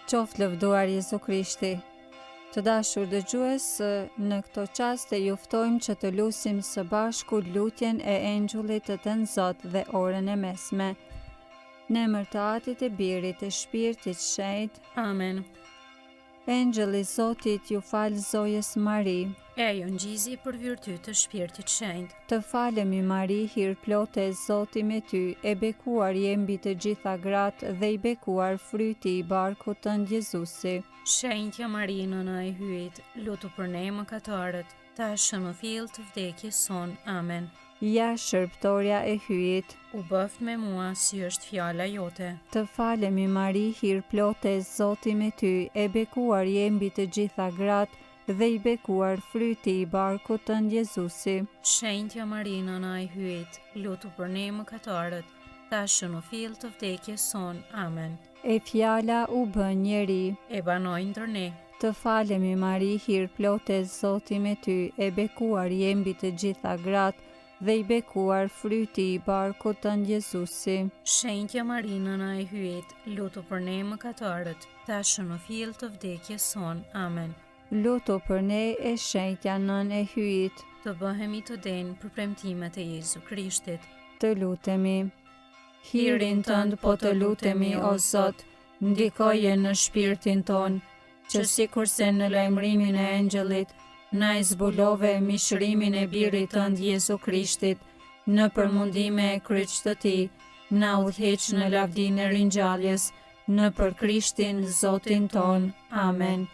Qoftë lëvduar Jezu Krishti. Të dashur dëgjues, në këto çaste ju ftojmë që të lusim së bashku lutjen e Engjullit të Tënzot dhe orën e mesme. Në emër të Atit e Birit e Shpirtit Shenjt. Amen. Engjëlli i Zotit iu fal Zojës Mari. E ajo ngjizi për virtyt të Shpirtit Shenjt. Të falemi Mari hirplote Zoti me ty e bekuar je mbi të gjitha gratë dhe i bekuar fryti i barkut tënd Jezusi. Shenjtja Mari Nëna e Hyjit, lutu për ne mëkatarët, tash e në fill të vdekjes sonë. Amen. Ja shërbëtorja e Hyjit. U bëftë me mua si është fjala jote. Të falemi Mari hirplote Zoti me ty e bekuar je mbi të gjitha gratë dhe i bekuar fryti i barkut tënd Jezusi. Shenjtja Mari Nëna e Hyjit, lutu për ne mëkatarët, tash e në fill të vdekjes sonë. Amen. E fjala u bë njeri. E banoi ndër ne. Të falemi Mari hirplote Zoti me ty e bekuar je mbi të gjitha gratë dhe i bekuar fryti i barkut tënd Jezusi. Shenjtja Mari Nëna e Hyjit, lutu për ne mëkatarët, tash e në fill të vdekjes sonë. Amen. Lutu për ne e shenjtja Nënë e Hyjit. Të bëhemi të denjë për premtimet e Jezu Krishtit. Të lutemi. Hirin tënd po të lutemi o Zot, Ndikoje në shpirtin tonë, që sikurse në lajmërimin e Engjëllit, na e zbulove mishërimin e Birit tënd Jezu Krishtit, nëpër mundime e kryq të tij, na udhëheq në lavdinë e ringjalljes, nëpër Krishtin, Zotin tonë. Amen.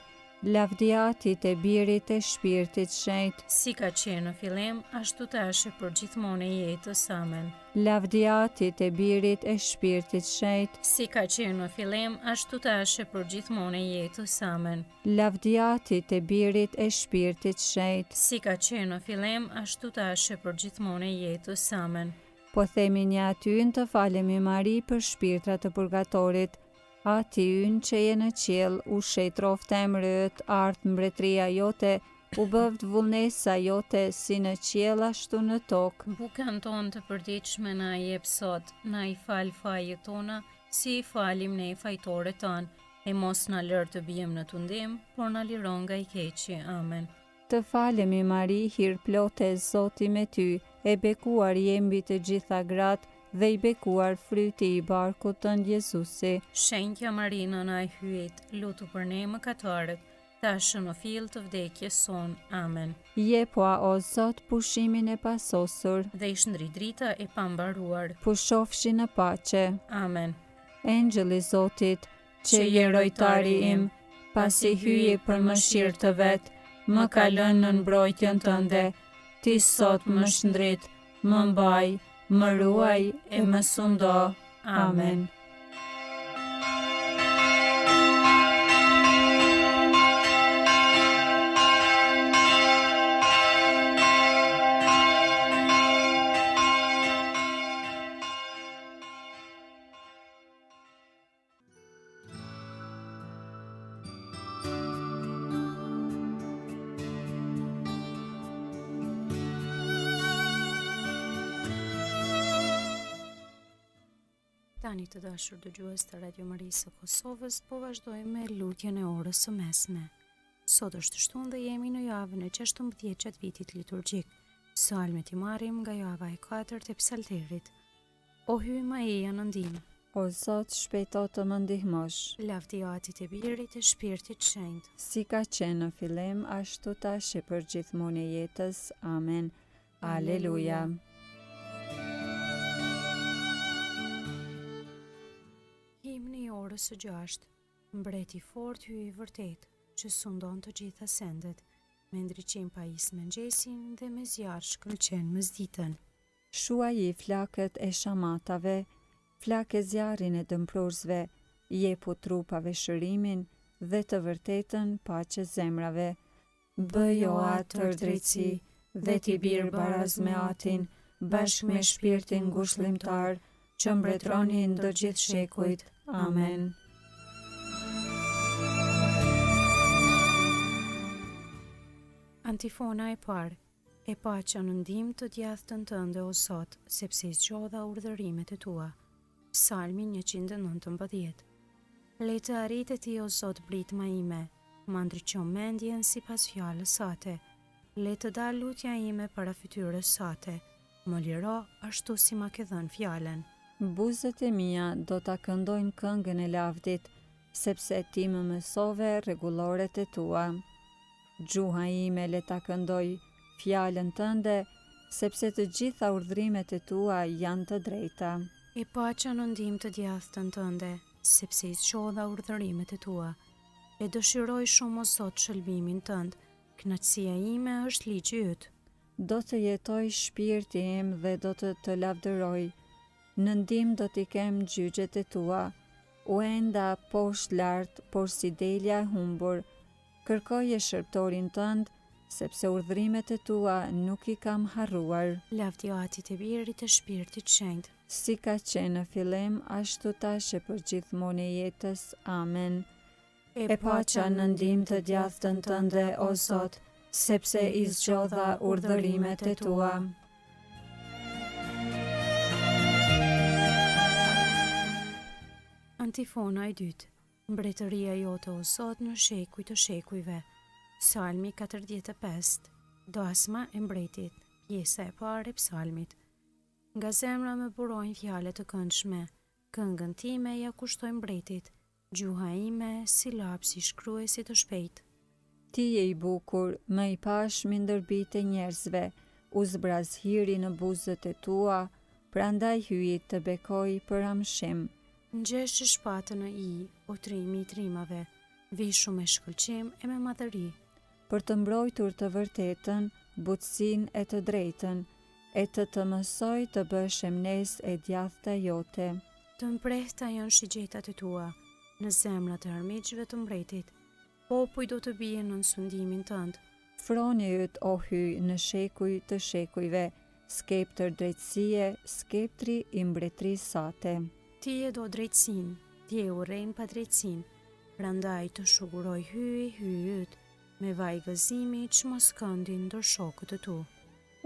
Lavdi Atit e Birit e Shpirtit Shenjt. Si ka qenë në fillim, ashtu tash e përgjithmonë e jetës. Amen. Lavdi Atit e Birit e Shpirtit Shenjt. Si ka qenë në fillim, ashtu tash e përgjithmonë e jetës. Amen. Lavdi Atit e Birit e Shpirtit Shenjt. Si ka qenë në fillim, ashtu tash e përgjithmonë e jetës. Amen. Po themi një Ati ynë të falemi Mari për shpirtrat e purgatorit. Ati ynë që je në qiell, u shenjtëroftë emri yt, ardhtë mbretëria jote, u bëftë vullnesa jote si në qiell ashtu në tokë. Bukën tonë të përditshme na e jep sot, na i fal fajet tona, si i falim ne fajtorët tanë, e mos na lër të biem në tundim, por na liro nga i keqi. Amen. Të falemi Mari hirplote Zoti me ty e bekuar je mbi të gjitha gratë dhe i bekuar fryti i barkut tënd Jezusi. Shenjtja Mari Nëna e Hyjit, lutu për ne mëkatarët, tash e në fill të vdekjes sonë. Amen. Jepua o Zot pushimin e pasosur. Dhe i shndrit drita e pambaruar. Pushofshi në paqe. Amen. Engjëll i Zotit, Që je rojtari im, pasi Hyji për mëshirë të vet, më ka lënë nën mbrojtjen tënde, ti sot më shndrit, më mbaj, më ruaj e më sundo. Amen. Tani të dashur dëgjues të Radio Marisë së Kosovës, po vazhdojmë me lutjen e orës së mesme. Sot është e shtunë dhe jemi në javën e 16 gjatë vitit liturgjik. Psalmet i marrim nga java e katërt e psalterit. O Hyj më eja në ndihmë. O Zot shpejto të më ndihmosh. Lavdi Atit e Birit e Shpirtit Shenjt. Si ka qenë në fillim, ashtu tash e përgjithmonë e jetës. Amen. Aleluja. Himni i orës së gjashtë, Mbret i fortë Hyj i vërtetë, që sundon të gjitha sendet, me ndriçim pajis mëngjesin dhe me zjarr shkëlqen mesditën. Shuaji flakët e shamatave, flake zjarrin e dëmprurësve, jepu trupave shërimin dhe të vërtetën paqe zemrave. Bëj o Atë tërë drejtësi, dhe ti Bir baraz me Atin, bashkë me Shpirtin Ngushëllimtar, që mbretëroni ndër gjithë shekujt. Amen. Antifona e parë E paça në ndihmë të djathtën tënde, o Zot, sepse i zgjodha urdhërimet e tua. Psalmi 119. Le të arrijë te ti, o Zot, britma ime, ma ndriço mendjen sipas fjalës sate. Le të dalë lutja ime para fytyrës sate, më liro ashtu si ma ke dhënë fjalën. Buzët e mia do ta këndojnë këngën e lavdit, sepse ti më mësove rregulloret e tua. Gjuha ime le ta këndojë fjalën tënde, sepse të gjitha urdhërimet e tua janë të drejta. E paça në ndihmë të djathtën tënde, sepse i zgjodha urdhërimet e tua. E dëshiroj shumë, o Zot, shëlbimin tënd, kënaqësia ime është ligji yt. Do të jetojë shpirti im dhe do të të lavdëroj, në ndihmë do t'i kem gjyqet e tua. U enda poshtë lart, porsi delja e humbur, Kërkoje shërbëtorin tënd, sepse urdhërimet e tua nuk i kam harruar. Lavdi Atit e Birit e Shpirtit Shenjt. Si ka qenë në fillim, ashtu tash e përgjithmonë e jetës. Amen. E paça në ndihmë të djathtën tënde, o Zot, sepse i zgjodha urdhërimet e tua. Antifona e dytë. Mbretëria jote o Zot në shekuj të shekujve. Psalmi 45. Dasma e mbretit, pjesa e parë e psalmit. Nga zemra më burojnë fjalë të këndshme, këngën time ia kushtoj mbretit, gjuha ime si lapsi i shkruesit të shpejtë. Ti je i bukur, më i pashmi ndër bijtë e njerëzve, u zbraz hiri në buzët e tua, prandaj Hyji të bekoi për amshim. Ngjeshe shpatën në ijë, o trimi i trimave, vishu me shkëlqim e me madhëri. Për të mbrojtur të vërtetën, butësinë e të drejtën, e të të mësojë të bësh emnesë e djathta jote. Të mprehta janë shigjetat e tua, në zemrat e armiqve të mbretit. Popujt do të bien nën sundimin tënd. Froni yt, o Hyj, në shekuj të shekujve, skeptër drejtësie, skeptri i mbretërisë sate. Ti e do drejtësinë, ti e urren padrejtësinë, prandaj të shuguroi Hyji, Hyji yt, me vaj gëzimi çmos këndin ndër shokët e tu.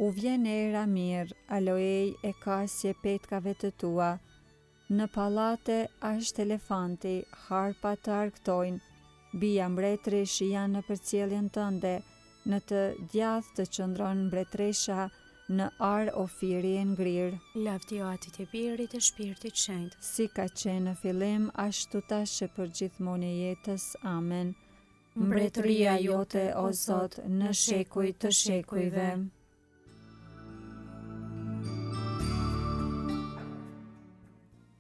U vjen era mirë, aloej e kasje petkave të tua, Në pallate asht elefanti, harpat të arkëtojnë, bija mbretërish janë në përcjelljen tënde, në të djathtë të qëndron mbretëresha në ar ofiri e ngrirë. Lavdi Atit e Birit e Shpirtit Shenjt. Si ka qenë në fillim, ashtu tash e përgjithmonë e jetës. Amen. Mbretëria jote, o Zot, në shekuj të shekujve.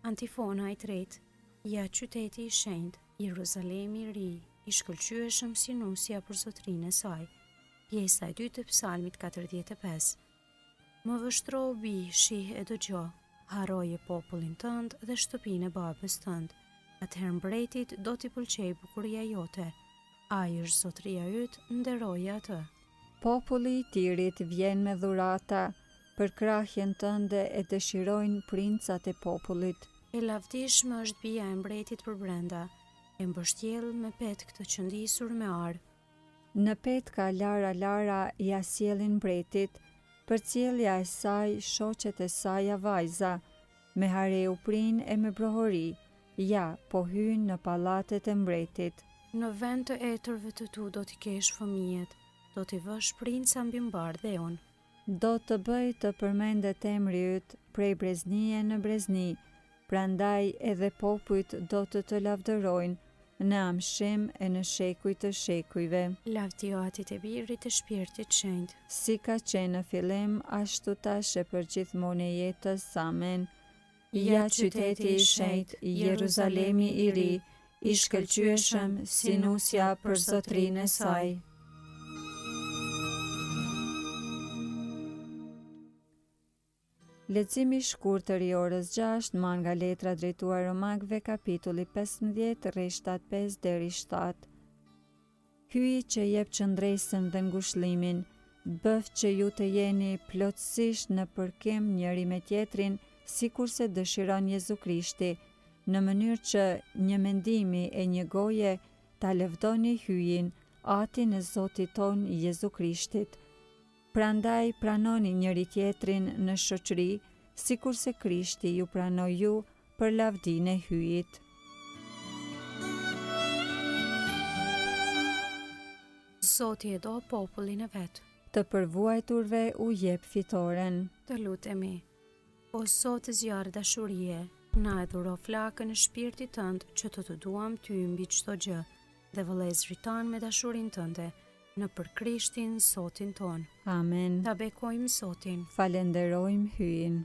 Antifona e tretë, ja qyteti i shenjtë, Jeruzalemi i ri, i shkëlqyeshëm si nusja për zotërinë e saj. Pjesa e dytë e Psalmit 45. Më vështro o bijë, shih e dëgjo, harroje popullin tënd dhe shtëpinë e babës tënd. Atëherë mbretit do t'i pëlqejë bukuria jote. Ai është zotëria yt, nderoje atë. Populli i Tirit vjen me dhurata, përkrahjen tënde e dëshirojnë princat e popullit. E lavdishme është bija e mbretit përbrenda, e mbështjellë me petk të qëndisur me ar. Në petka lara-lara ia sjellin mbretit, përcjellja e saj shoqet e saja vajza, me hare u prijnë e me brohori, ja, po hyjnë në pallatet e mbretit. Në vend të etërve të tu do t'i kesh fëmijët, do t'i vësh princa mbi mbarë dheun. Do të bëj të përmendet emri yt prej breznie në brezni, prandaj edhe popujt do të të lavdërojnë në amshim e në shekuj të shekujve. Lavdi Atit e Birit e Shpirtit Shenjt. Si ka qenë në fillim, ashtu tash e përgjithmonë e jetës. Amen. Ja qyteti i shenjtë, Jeruzalemi i ri, i shkëlqyeshëm si nusja për zotërinë e saj. Leximi i shkurtër i orës 6 marrë nga letra drejtuar Romakëve kapitulli 15 rreshtat 5 deri 7. Hyji që jep qëndresën dhe ngushëllimin, bëftë që ju të jeni plotësisht në përkim njëri me tjetrin, sikurse dëshiron Jezu Krishti, në mënyrë që një mendimi e një goje ta lëvdoni Hyjin, Atin e Zotit tonë Jezu Krishtit. Prandaj pranoni njëri-tjetrin në shoqëri, sikurse Krishti ju pranoi ju për lavdinë e Hyjit. Zoti e do popullin e vet. Të përvuajturve u jep fitoren. Të lutemi. O Zot zjarr dashurie, na e dhuro flakën e shpirtit tënd që të të duam ty mbi çdo gjë dhe vëllezërit tanë me dashurinë tënde, nëpër Krishtin Zotin tonë. Amen. Ta bekojmë Zotin. Falenderojmë Hyjin.